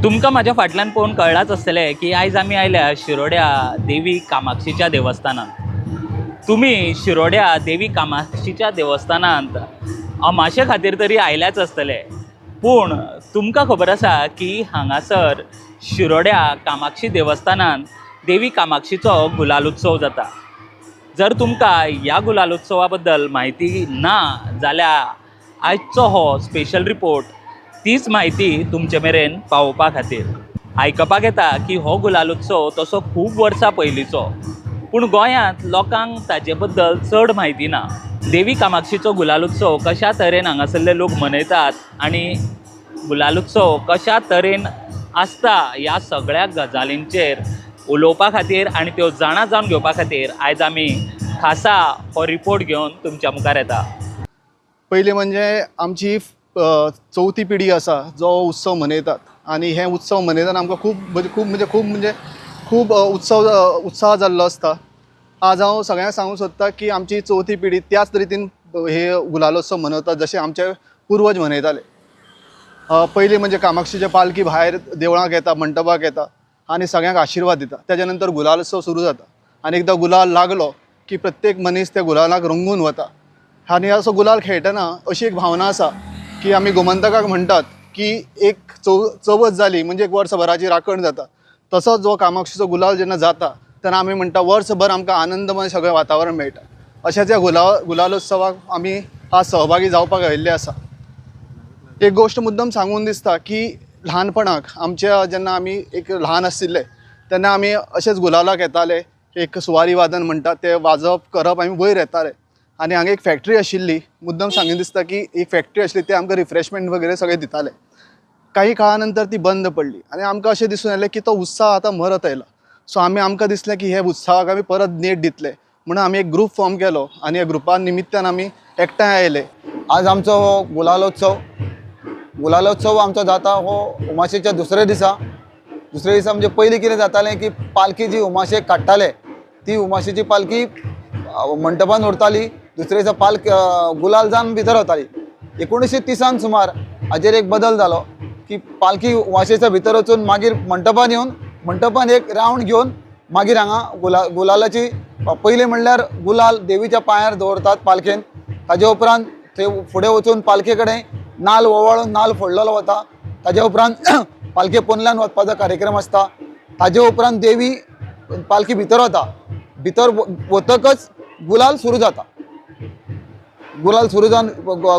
तुमकां म्हाज्या फाटल्यान पळोवन कळ्ळांच आसतलें की आयज आमी आयल्या शिरोड्या देवी कामाक्षीच्या देवस्थानांत. तुमी शिरोड्या देवी कामाक्षीच्या देवस्थानांत अमाशे खातीर तरी आयल्याच आसतले, पूण तुमकां खबर आसा की हांगासर शिरोड्या कामाक्षी देवस्थानांत देवी कामाक्षीचो गुलाल उत्सव जाता. जर तुमकां ह्या गुलालोत्सवा बद्दल म्हायती ना जाल्यार आयचो हो स्पेशल रिपोर्ट तीच म्हायती तुमचे मेरेन पावोवपा खातीर. आयकपाक येता की हो गुलालोत्सव तसो खूब वर्सां पयलींचो, पूण गोंयांत लोकांक ताजे बद्दल चड म्हायती ना. देवी कामाक्षीचो गुलालोत्सव कशा तरेन हांगासरले लोक मनयतात आनी गुलालोत्सव कशा तरेन आसता ह्या सगळ्या गजालींचेर उलोवपा खातीर आनी त्यो जाणा जावन घेवपा खातीर आयज आमी खासा हो रिपोर्ट घेवन तुमच्या मुखार येता. पयलीं म्हणजे आमची चवथी पिढी आसा जो उत्सव मनयतात आनी हे उत्सव मनयतना आमकां खूब म्हणजे खूब म्हणजे खूब म्हणजे खूब उत्सव उत्साह जाल्लो आसता. आज हांव सगळ्यांक सांगूंक सोदतां की आमची चवथी पिढी त्याच रितीन हे गुलालोत्सव मनयतात जशे आमचे पुर्वज मनयताले. पयलीं म्हणजे कामाक्षीचे पालखी भायर देवळाक येता, मंटपाक येता आनी सगळ्यांक आशिर्वाद दिता. तेज्या नंतर गुलालोत्सव सुरू जाता आनी एकदां गुलाल लागलो की प्रत्येक मनीस त्या गुलालाक रंगून वता. आनी असो गुलाल खेळटना अशी एक भावना आसा की आमी गोमंतकाक म्हणटात की एक चवथ जाली म्हणजे एक वर्सभराची राखण जाता. तसोच जो कामाक्षीचो गुलाल जेन्ना जाता तेन्ना आमी म्हणटा वर्सभर आमकां आनंदमय सगळें वातावरण मेळटा. अशाच ह्या गुलालोत्सवाक आमी आज सहभागी जावपाक आयिल्ले आसा. एक गोश्ट मुद्दम सांगून दिसता की ल्हानपणाक आमच्या जेन्ना आमी एक ल्हान आशिल्ले तेन्ना आमी अशेच गुलालाक येताले. एक सुवारी वादन म्हणटा तें वाजप करप आमी वयर येताले आनी हांगा एक फॅक्टरी आशिल्ली. मुद्दम सांगीन दिसता की एक फॅक्टरी आशिल्ली, ते आमकां रिफ्रेशमेंट वगैरे सगळें दिताले. काही काळा नंतर ती बंद पडली आनी आमकां अशें दिसून आयलें की तो उत्साह आतां मरत आयला. सो आमी आमकां दिसलें की हे उत्साहाक आमी परत नेट दितले म्हणून आमी एक ग्रूप फॉर्म केलो आनी ह्या ग्रुपा निमित्तान आमी एकठांय आयले. आज आमचो हो गुलालोत्सव, गुलालोत्सव आमचो जाता हो उमाशेच्या दुसऱ्या दिसा. दुसऱ्या दिसा म्हणजे पयलीं कितें जातालें की पालखी जी उमाशेक काडटाले ती उमाशेची पालखी मंटपान उरताली. दुसऱ्या दिसा पालखी गुलाल जावन भितर वताली. 1930 सुमार हाजेर एक बदल जालो की पालखी उमाशेच्या भितर वचून मागीर मंटपान येवन मंटपान एक रावंड घेवन मागीर हांगा गुलालाची पयलीं म्हणल्यार गुलाल देवीच्या पांयार दवरतात पालखेन. ताजे उपरांत थंय फुडें वचून पालखे कडेन नाल ओवाळून नाल फोडलेलो वता. ताजे उपरांत पालखे पोनल्यान वचपाचो कार्यक्रम आसता. ताजे उपरांत देवी पालखी भितर वता. भितर वतकच गुलाल सुरू जाता. गुलाल सुरू जावन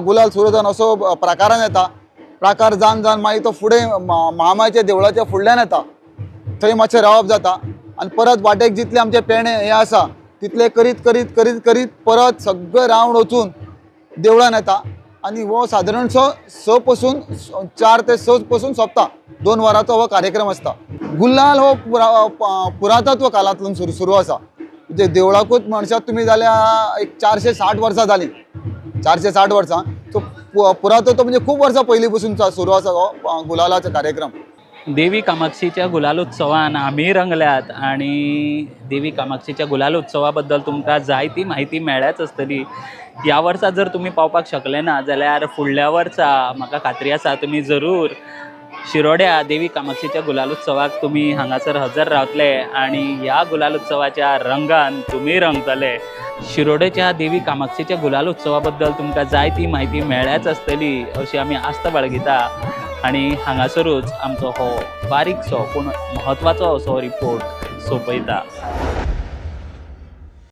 गुलाल सुरू जावन असो प्राकारान येता. प्राकार जावन जावन मागीर तो फुडें महामायच्या देवळाच्या फुडल्यान येता. थंय मातशें रावप जाता आनी परत वाटेक जितले आमचे पेणे हे आसा तितले करीत करीत करीत करीत परत सगळे रावंड वचून देवळान येता. आनी हो सादारणसो 6 पसून 4 ते 6 पसून सोंपता. 2 वरांचो हो कार्यक्रम आसता. गुलाल हो पुरातत्व काळांतल्यान सुरू आसा. म्हणजे देवळाकूच म्हणशात तुमी जाल्यार एक 460 वर्सां जालीं, 460 वर्सां. सो पुरातत्व म्हणजे खूब वर्सां पयलीं पसून सुरू आसा हो गुलालाचो कार्यक्रम. देवी कामाक्षीच्या गुलालोत्सवान आमी रंगल्यात आनी देवी कामाक्षीच्या गुलालोत्सवा बद्दल तुमकां जायती म्हायती मेळ्ळ्याच आसतली. ह्या वर्सा जर तुमी पावपाक शकले ना जाल्यार फुडल्या वर्सा म्हाका खात्री आसा तुमी जरूर शिरोड्या देवी कामाक्षीच्या गुलालोत्सवाक तुमी हांगासर हजर रावतले आनी ह्या गुलालोत्सवाच्या रंगान तुमी रंगतले. शिरोडेच्या देवी कामाक्षीच्या गुलालोत्सवा बद्दल तुमकां जायती म्हायती मेळ्ळ्याच आसतली अशी आमी आस्त बाळगिता आनी हांगासरूच आमचो हो बारीकसो पूण म्हत्वाचो असो रिपोर्ट सोंपयता.